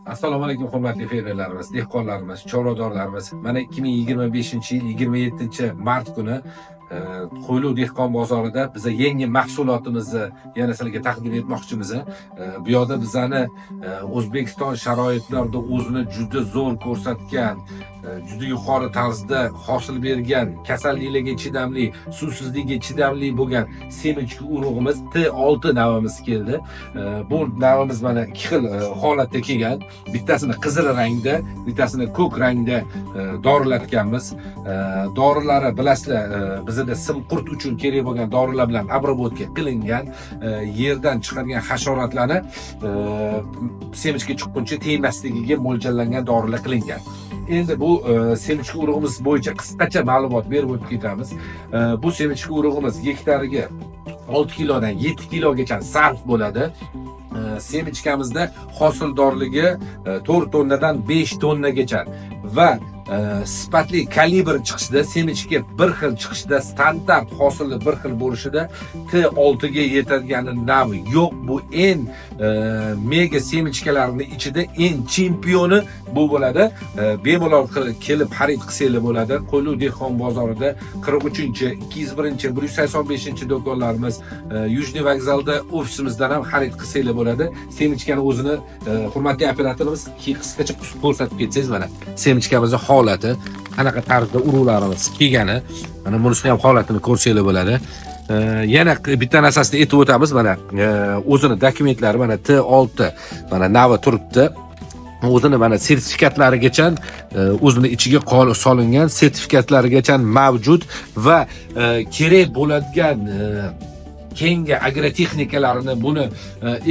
Assalomu alaykum, hurmatli fermerlarimiz, dehqonlarimiz, chorvadorlarimiz. Mana 2025-yil 27-mart kuni Qo'yliq dehqon bozorida biza yangi mahsulotimizni yana sizlarga taqdim etmoqchimiz. Bu yoqda bizani O'zbekiston sharoitlarida o'zini juda zo'r ko'rsatgan, juda yuqori tarzda hosil bergan, kasalliklarga chidamli, suvsizlikka chidamli bo'lgan семечка urug'imiz T6 navimiz keldi. Bu navimiz mana ikki xil holatda kelgan. Bittasini qizil rangda, bittasini ko'k rangda dorilatganmiz. Dorilari bilasizlar, bizada simqurt uchun kerak bo'lgan dorilar bilan обработка qilingan. Yerdan chiqargan hasharotlarni семечка chiqquncha tegmasligiga mo'ljallangan dorilar qilingan. Endi bu семечка urug'imiz bo'yicha qisqacha ma'lumot berib o'tib ketamiz. Bu семечка urug'imiz gektariga 6 kilodan 7 kilogacha sarf bo'ladi. Семечка mizda hosildorligi 4 tonnadan 5 tonnagacha va sifatli kalibr chiqishida, семечка bir xil chiqishida, standart hosili bir xil bo'lishida T6 ga yetadigan nav yo'q. Bu eng mega семечка larni ichida eng chempioni bu bo'ladi. Bemalol kelib xarid qilsanglar bo'ladi. Qo'yliq dehqon bozorida 43, 201, 185 do'konlarimiz, Южный vokzalda ofisimizdan ham xarid qilsanglar bo'ladi. Семечка ni o'zini hurmatli operatorimiz qisqacha ko'rsatib ketsangiz, mana семечка mizni holati, qanaqa tarzda urug'larimiz kelgani, mana bunisini ham holatini ko'rsanglar bo'ladi. Yana bitta narsasini aytib o'tamiz, mana o'zini dokumentlari, mana T6 mana navi turibdi. O'zini mana sertifikatlarigacha o'zini ichiga solingan sertifikatlarigacha mavjud va kerak bo'ladigan keyingi agrotexnikalarini, buni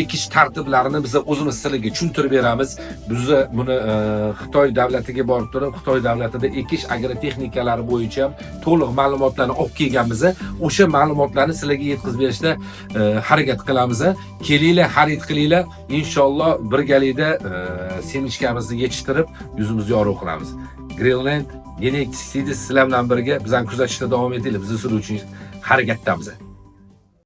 ekish tartiblarini biz o'zimiz sizlarga tushuntirib beramiz. Biz buni Xitoy davlatiga borib turib, Xitoy davlatida ekish agrotexnikalari bo'yicha ham to'liq ma'lumotlarni olib kelganmiz. O'sha ma'lumotlarni sizlarga yetkazib berishda harakat qilamiz. Kelinglar, xarid qilinglar, inshaalloh birgalikda семечка mizni yetishtirib, yuzimizni yorug' qilamiz. Greenland Genetic Seeds sizlar bilan birga. Bizani kuzatishda davom etinglar. Biz sizlar uchun harakatdamiz.